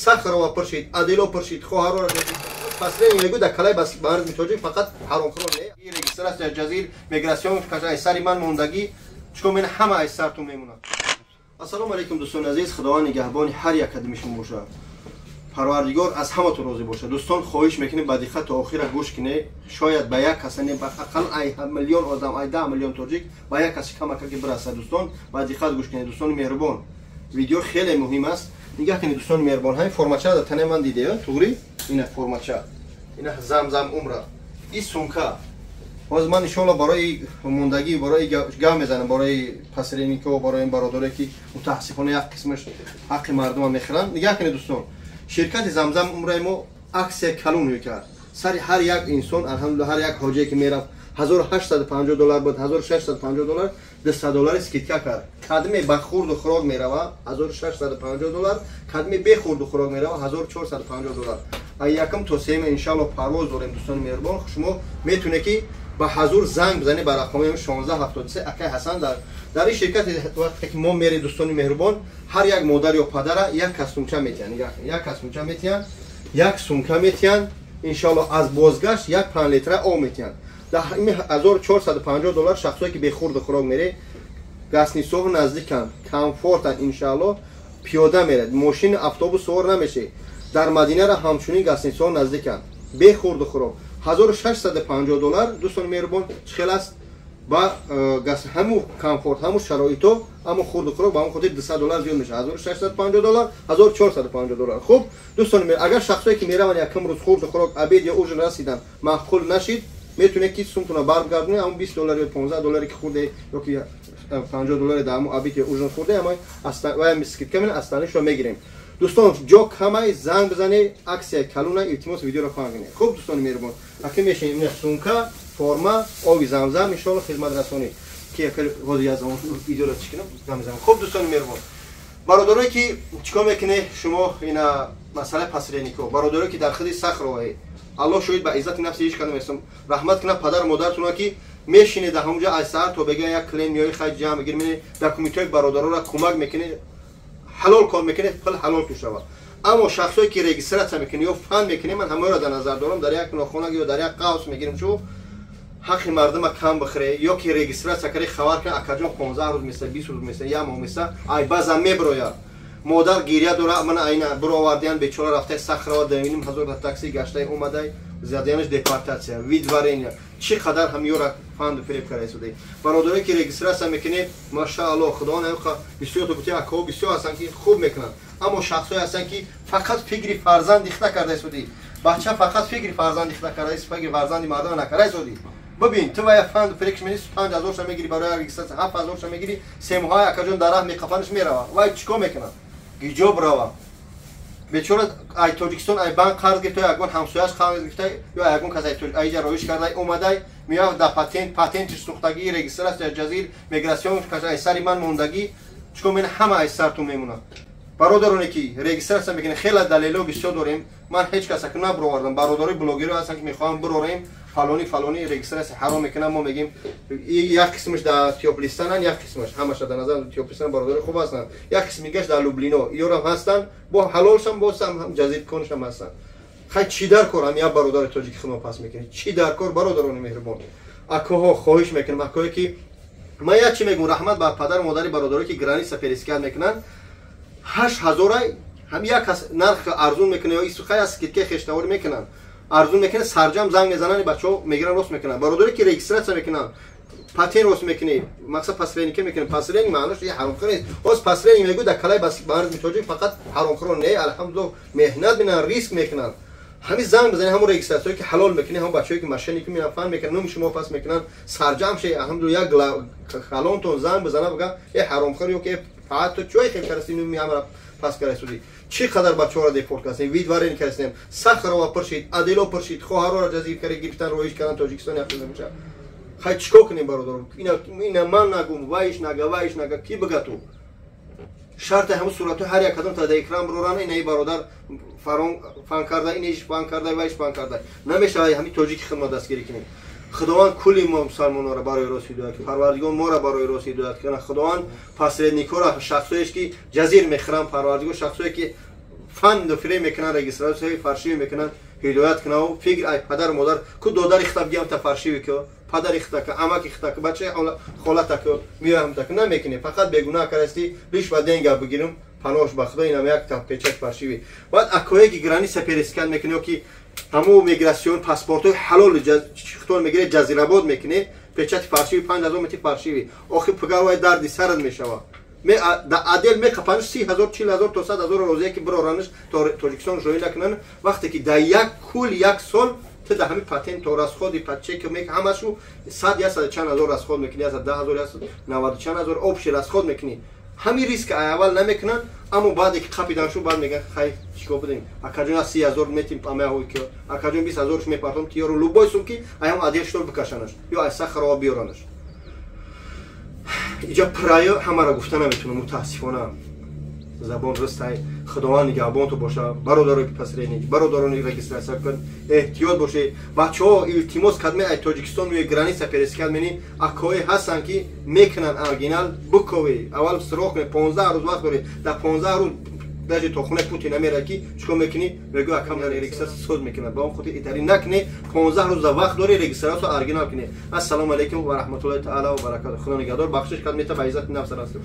Сахарова пуршид, Адело пуршид, хоҳарора посредник мегӯ дар калай ба мардуми тоҷик фақат ҳаромхӯрон не. Регистрация ҷазир миграцион ай сари ман мондагӣ чикор мен ҳама ай сартон мемонад. Ассалому алайкум, дӯстони азиз, Худованд нигаҳбони ҳар як кадами шумо бошад. Парвардигор аз ҳаматон розӣ бошад. Дӯстон, хоҳиш мекунем, ба диққат то охира гӯш кунед. Шояд ба як каса не, ба ақал ай миллион одам, ай 10 миллион тоҷик ба як каси камакаки бирасад. Дӯстон, ба диққат гӯш кунед. Дӯстони меҳрубон, видео хеле муҳим аст. Нигаҳ кунед, дӯстони меҳрубон, ҳамин формача дар танаи ман диде, туғри ина формача, ина Замзам умра, и сумка. Ҳозир ман иншоалло барои мондагӣ, барои гап мезанам, барои посреднико, барои ин бародаре, ки мутаассифона як қисмаш ҳаққи мардума мехӯранд. Нигаҳ кунед, дӯстон, ширкати Замзам умраи мо аксия калон кард сари ҳар як инсон. Алҳамдулилла, ҳар як ҳоҷие ки мерафт, 1850 доллар буд, 1650 доллар, 200 доллари скидка кард. Кадме ба хурду хӯрок мерава, 1650 доллар, кадме бе хурду хӯрок мерава, 1450 доллар. А якум то сеюм, иншалло, парвоз дорем. Дӯстони меҳрубон, шумо метавонед, ки ба ҳазур занг бизанед ба рақами 1673, акай Ҳасан. Дар ин ширкати вақте ки мо мерем, дӯстони меҳрубон, ҳар як модар ё падара як костюмча метиҳанд, як костюмча метиҳанд, як сумка метиҳанд, иншалло, аз бозгашт як 5 литра об метиҳанд. Дар 1450 доллар шахсое ки бехурду хӯрок мере, гостиницаҳо наздиканд, комфортанд, иншалло, пиёда меред, мошини автобус сувор намешед. Дар Мадинара ҳамчунин гостиницаҳо наздиканд, бехурду хӯрок 1650 доллар. Дӯстони меҳрубон, чӣ хел аст? Ба ҳамун комфорт, ҳамун шароито, аммо хурду хӯрок ба ҳамон хотир 200 доллар зиёд мешавад, 1650 доллар, 1450 доллар. Хуб, дӯстони, агар шахсое ки мераванд, якум рӯз хурду хӯрок, обед ё ужин расидан маъқул нашид, метавонед, ки сумтона баргардонед, ҳамун 20 доллар ё 15 долларе ки хурде ё ки 50 долларе дар ҳамун обед ё ужин хурде, ама скидка мена остальныйшро мегирем. Дӯстон, ҷо камай, занг бизанед, аксия калуна, илтимос, видеоро паҳн кунед. Хуб, дӯстони меҳрубон, аки мешинем, ина сумка, форма, оби Замзам, иншоалло, хизматрасонӣ ки ҳозир аз видеоро чӣ кунам, занг мезанам. Хуб, дӯстони меҳрубон, бародарое ки чикор мекунед шумо, ина масъалаи посреднико, бародарое ки дар худи Сахровае, Аллоҳ шоҳид, ба иззати нафси ҳеҷ кадом нестам, раҳмат кунад падару модаратона, ки мешинед дар ҳамонҷо аз саҳар то бега, як клиент меои, хай ҷамъ бигир, мене документҳои бародароро кӯмак мекунед, ҳалол кор мекунед, пул ҳалол ту шавад. Аммо шахсое ки регистрация мекунед ё фан мекунед, ман ҳамаро дар назар дорам, дар як нохона ё дар як қавс мегирем, чу ҳаққи мардума кам бихӯре ё ки регистрация карди, хабар кунед: акаҷон, 15 рӯз меса, 20 рӯз меса, як моҳ меса, ай баъзан мебирояд, модар гиря дора, мана айна бировардиян, бечора рафтаи Сахрова, 2500 дар такси гаштаи омадай, задиянаш депортация, выдворение. Чӣ қадар ҳамёра фанду фиреб карда истодаи. Бародарое ки регистрация мекунед, машаалло, Худованд бисёр то бути, акаҳо бисёр ҳастанд, ки хуб мекунанд, аммо шахсое ҳастанд, ки фақат фикри фарзанд ихта карда истодӣ, бача, фақат фикри фарзанд ихта карда, фикри фарзанди мардама накарда истодӣ. Бибин, ту вая фанду фиреб мени, 5000-ша мегири барои регистрация, 7000-ша мегири, 3 моҳаи, акаҷон, дар раҳ меқафанаш, мерава. Вай чӣ кор мекунад? Гиҷоб рава, бечора, ай Тоҷикистон ай банк қарз гирифта, ягон ҳамсояш қарз гирифта ё ягон кас айҷа роиш карда омадай, меяд да патент, патентиш сӯхтагӣ, регистрация ҷазир миграцион ай сари ман мондагӣ, чикор мен ҳама ай сартон мемонад. Бародароне ки регистрация мекунед, хеле далело бисёр дорем, ман ҳеҷ каса ки набировардам. Бародарои блогеро ҳастанд, ки мехоҳам бирорем, фалони фалони регистрация ҳаром мекунам. Мо мегим, як қисмаш дар Тёплистанан, як қисмаш, ҳамаша дар назар Тёплистан, бародари хуб ҳастанд, як қисми дигаш дар Люблино, ёрам ҳастанд, бо ҳалолшам босам ҷазирконшам ҳастанд. Хай, чӣ дар кор ам як бародари тоҷики худмо пас мекунед? Чӣ дар кор, бародарони меҳрубон, акоҳо? Хоҳиш мекунам, акое ки ман як чӣ мегӯм, раҳмат ба падару модари бародарое ки граница пересекать мекунанд, 8000-ай ҳам як кас нарх арзун мекунад ё исухай аз скидка хештаворӣ мекунанд, арзун мекунад, сарҷам занг мезананд, бачаҳо мегиранд, рост мекунанд. Бародаре ки регистрация мекунанд, патент рост мекунӣ, мақсад посредника мекунӣ. Посредник маънош и ҳаромхӯр нест. Ҳоз посредник мегӯ, дар калаи мардуми тоҷик фақат ҳаромхӯрон не, алҳамдулилло, меҳнат мекунанд, риск мекунанд. Ҳамин занг бизанед, ҳамон регистрацияе ки ҳалол мекунӣ, ҳамон бачаҳое ки мошенник меян, фан мекунанд, номи шумо пас мекунанд, сарҷам ше. Алҳамдулилла, як халонтон занг бизана, бага: э ҳаромхӯр, ё ки э фақат ту чӯй хел карасти, номи ҳамара пас карасудӣ. Чӣ қадар бачаҳоро депорт кардем, выдворение кардем. Сахарова пуршид, Адело пуршид, хоҳарора ҷазир карда гирифтан, роиш кардан Тоҷикистон, як меша. Хай, чӣ кор кунем, бародарон? Ина ман нагум, вайш нага, вайш нага, ки бига? Ту шарти ҳамун суратҳои ҳар як кадом та дар экран бироран, инаи бародар фарон фан карда, инаш фан карда, вайш фан карда, намешавад. Ҳамин тоҷики хидмат дастгирӣ кунем. Худованд кулли мо мусалмононро барои рост ҳидоят кунад, Парвардигор моро барои рост ҳидоят кунад. Худованд посредникҳоро, шахсоеш ки ҷазир мехӯранд, Парвардигор шахсое ки Фанду фиреб мекунанд, регистрация фальшивый мекунанд, ҳидоят кунав, фикр ай падар модар ку, додари хита бигиам та фальшивый ку, падари хита ку, амаки хита ку, бачаи холата ку, миёям та ку намекунӣ, фақат бегунаҳ карасти, лишь бы деньги бигирим, паноҳш ба худо, инам як та печать фальшивый. Баъд акое ки граница пересекать мекунӣ, ё ки ҳамун миграцион паспортҳои ҳалоли хитон мегире, ҷазирабод мекунӣ, печати фальшивый 5000 мети фальшивый. Охи пугар дарди сарат мешава, отдел меқапанш 30 000, 40 000 то 100 000 розия ки бироранаш Тоҷикистон ҷоӣ накунанд. Вақте ки дар як кул як сол ту дар ҳамин патент то расходи пачек ҳамашу сад, яксаду чанд ҳазор расход мекунӣ, 110 000, 190 чанд ҳазор общий расход мекунӣ. Ҳамин риск аввал намекунанд, аммо баъде ки қапидан шу, баъд мегӯянд: «Хай, чикор будем, акаҷон, 30 000 метим, ки акаҷон, 20 000-ш мепартом тиёру любой сум ки аям отдел штор бикашанаш ё ай Сахарова биёранаш». Иҷа праю ҳамаро гуфта наметунам, мутаассифона забон рыстай. Худованд нигаҳбонту боша, бародарои посредник, бародарони регистрация кун, эҳтиёт бошед. Бачаҳо, илтимос кадме ай Тоҷикистон меои, граница пересекать мени, акое ҳастанд ки мекунанд оригинал, букови аввал срок кунед, 15 рӯз вақт доред. Дар 15 рӯз даже то хонаи Путин намерад, ки чикор мекунӣ? Мегӯ: «Акам, регистрация соз мекунад». Ба он хотир итари накунӣ, 15 рӯза вақт дорӣ, регистрация оригинал кунӣ. Ассалому алайкум ва раҳматуллоҳи таала ва баракату. Худо нигаҳдор, бахшиш кад мета, ба иззати нафс раста.